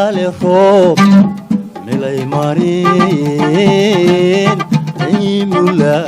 Miiraale roob milay marin ciimula.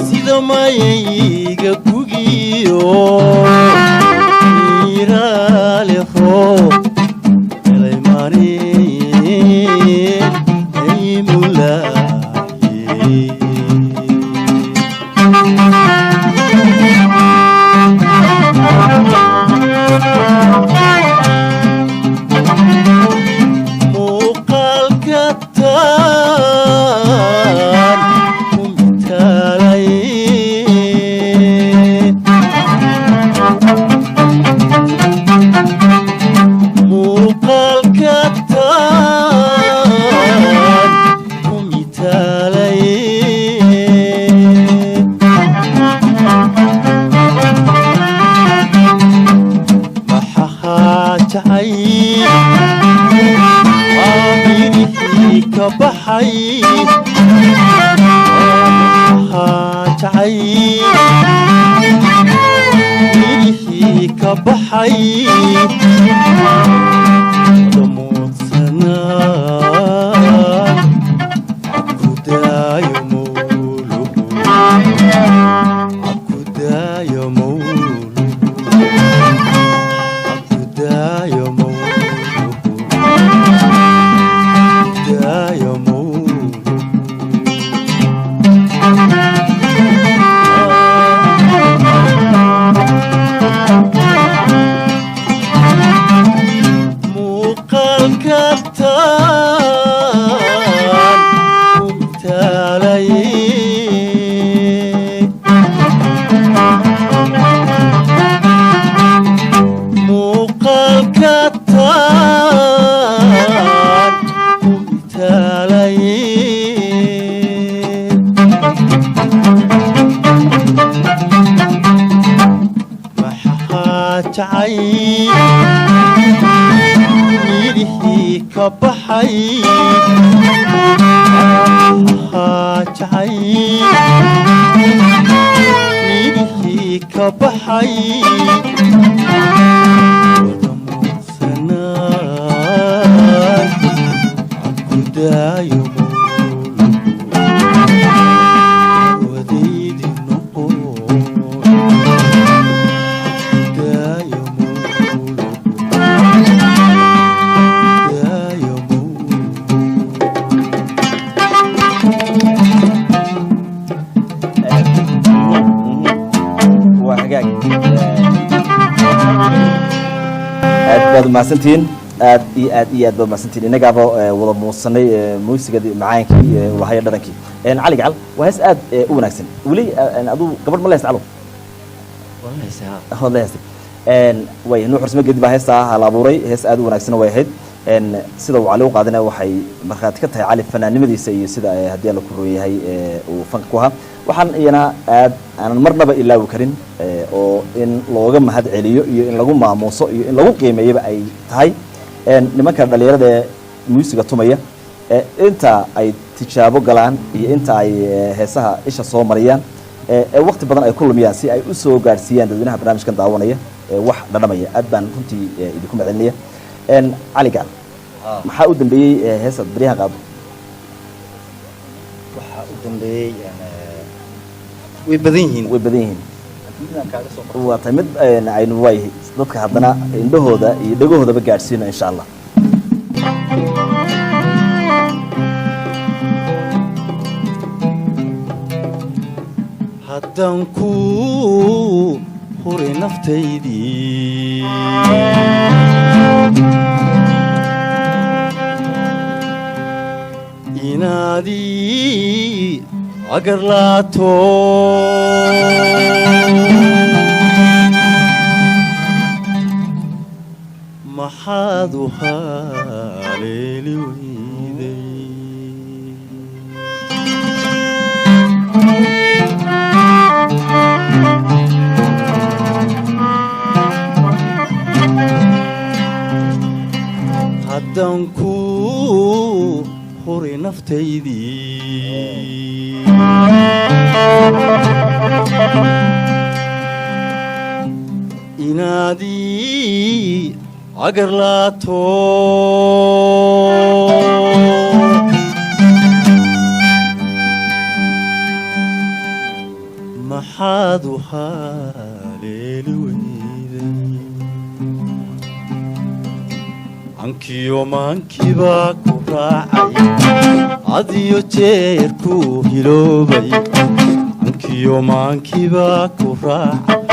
Sida mayayga gugiyo miiraale roob milay marin ciimula. Muuqaalka taan ku mitaalay, muuqaalka taan ku mitaalay, maxahaa jacay waa midhihii ka baxay, maxahaa jacay midhihii ka baxay wadamuudsanaa cabkudaayo mowluhu, cabkudaayo mowluhu, cabkudaayo mowluhu, daayo mowluhu. Muuqaalka taan ku mitaalay, muuqaalka taan ku mitaalay, maxaa jacay midhihii ka baxay, maxaa jacay midhihii ka baxay wadamuudsanaan cabkudaayo mowluhu wadaydi noqon daayo mowluhu, daayo mowluhu. Waa hagaag, aad baad umahadsantihiin, aad iyo aad iyo aad baad umahadsantihiin. Innagaaba wada muusanay muusigadii macaankii ulahayo dhadankii. Cali Gacal, waa hees aad u wanaagsan. Weli aduu gabadh ma la heesta, Calo? Waad la heestay. Way Nuux Warsame Geedi baa heestaa hal abuuray, hees aad u wanaagsan way ahayd. Sida uu Cali u qaadana waxay markhaati ka tahay Cali fanaannimadiisa iyo sida haddii Alla ku roon yahay uu fanka ku ahaa. Waxaan iyana aad aanan marnaba ilaawi karin oo in looga mahad celiyo iyo in lagu maamuuso iyo in lagu qiimeeyaba ay tahay nimanka dhalinyarada ee muusiga tumaya inta ay tijaabo galaan iyo inta ay heesaha isha soo mariyaan ee waqti badan ay ku lumiyaan si ay u soo gaadhsiiyaan dadweynaha barnaamijkan daawanaya ee wax dhadhamaya. Aad baan runtii idinku mahadcelinaya. Cali Gacal, maxaa u dambeeyey heesaad baryahan qaado? Waxaa u dambeeyey way badan yihiin. Way badan yihiin. Midaan kaaga soo qabto. Waa tahay mid aynu waayahay dadka haddana indhahooda iyo dhegahoodaba gaadhsiino, insha Allah. Haddaan ku huray naftaydii, inaadii agar laato, maxaad u haleeli weyday? Haddaan ku huray naftaydii. Inaadii agarlaato maxaad u haleeli weyday ankiyo maankiibaa ku raacay hadiyo jeer ku hiloobay ankiyo maankiibaa ku raacay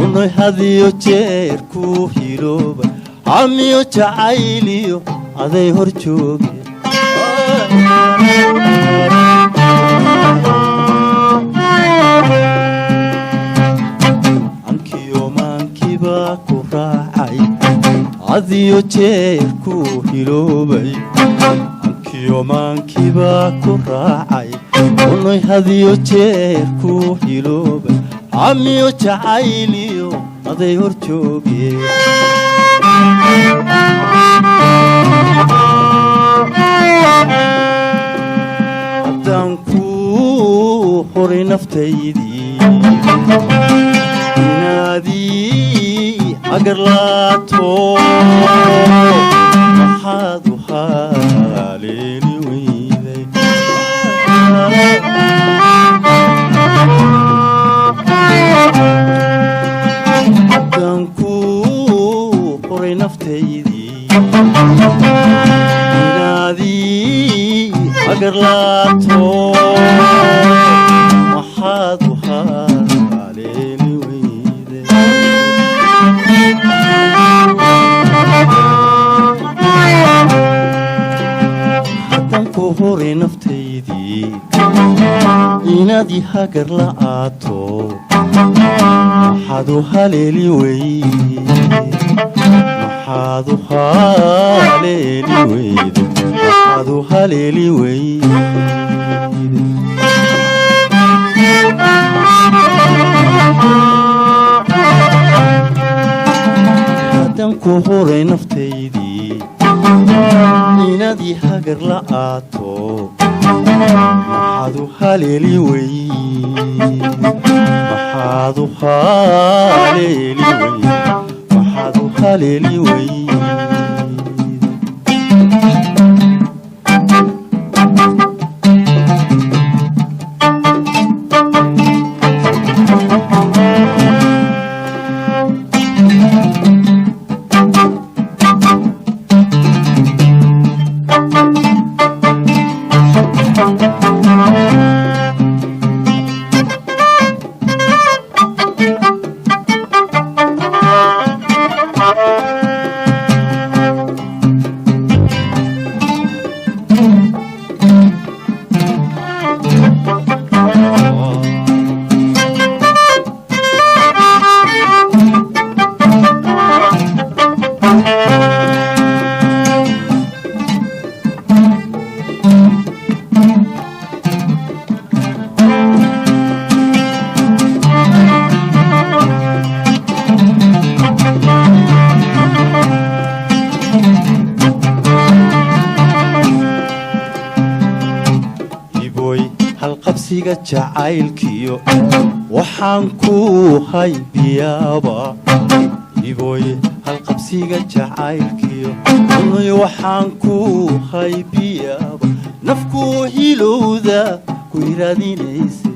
unay hadiyo jeer ku hiloobay hamiyo jacayliyo aday hor joogeen. Ankiyo maankiibaa ku raacay hadiyo jeer ku hiloobay ankiyo maankiibaa ku raacay unay hadiyo jeer ku hiloobay hamiyo jacayliyo aday hor joogeen. Haddaan kuu horay naftaydii inaadii agarlaato maxaad u haleeli weyday. Haddaan kuu horay naftaydii inaadii agarlaato maxaad u haleeli weyday. Haddaan ku horay naftaydii inaad i hagar la'aato maxaad u haleeli weyday maxaad u haleeli weyday maxaad u haleeli weyday. Haddaan ku horay naftaydii inaad i hagar la'aato maxaad u haleeli weyday maxaad u haleeli weyday maxaad u haleeli weyday. Iboy halqabsiga jacaylkiyo waxaan ku haybiyaaba iboy halqabsiga jacaylkiyo unay waxaan ku haybiyaaba nafku hilowda ku iraadinaysa.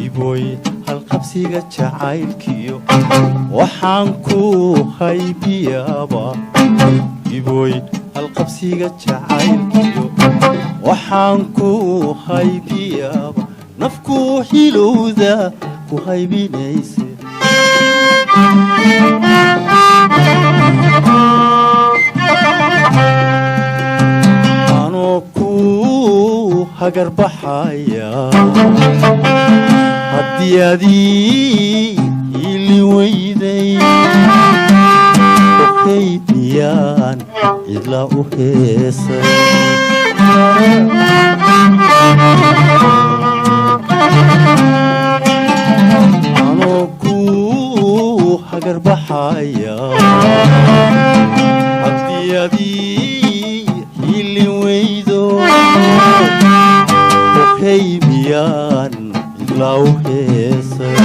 Iboy halqabsiga jacaylkiyo waxaan ku haybiyaaba iboy halqabsiga jacaylkiyo waxaan ku haybiyaaba nafku hilowda ku haybinaysa. Anoo ku hagarbaxaya haddii adii ili weyday okey miyaan cidla u heesay. Anoo ku Hagarbaxaya haddii adii hiilin weydo, okay, miyaan cidlaa u heesay?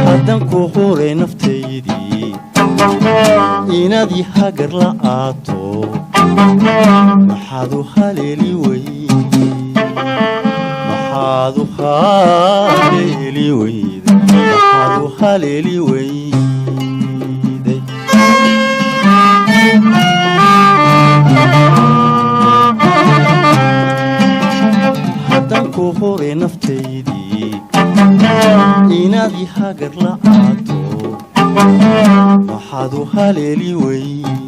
Haddan ku huray naftaydii inaad i hagar la'aato, maxaad u haleeli weyday? Maxaad u haleeli weyday? Maxaad u haleeli weyday? Haddan ku huray naftaydii inaad i hagar la'aato, maxaad u haleeli weyday?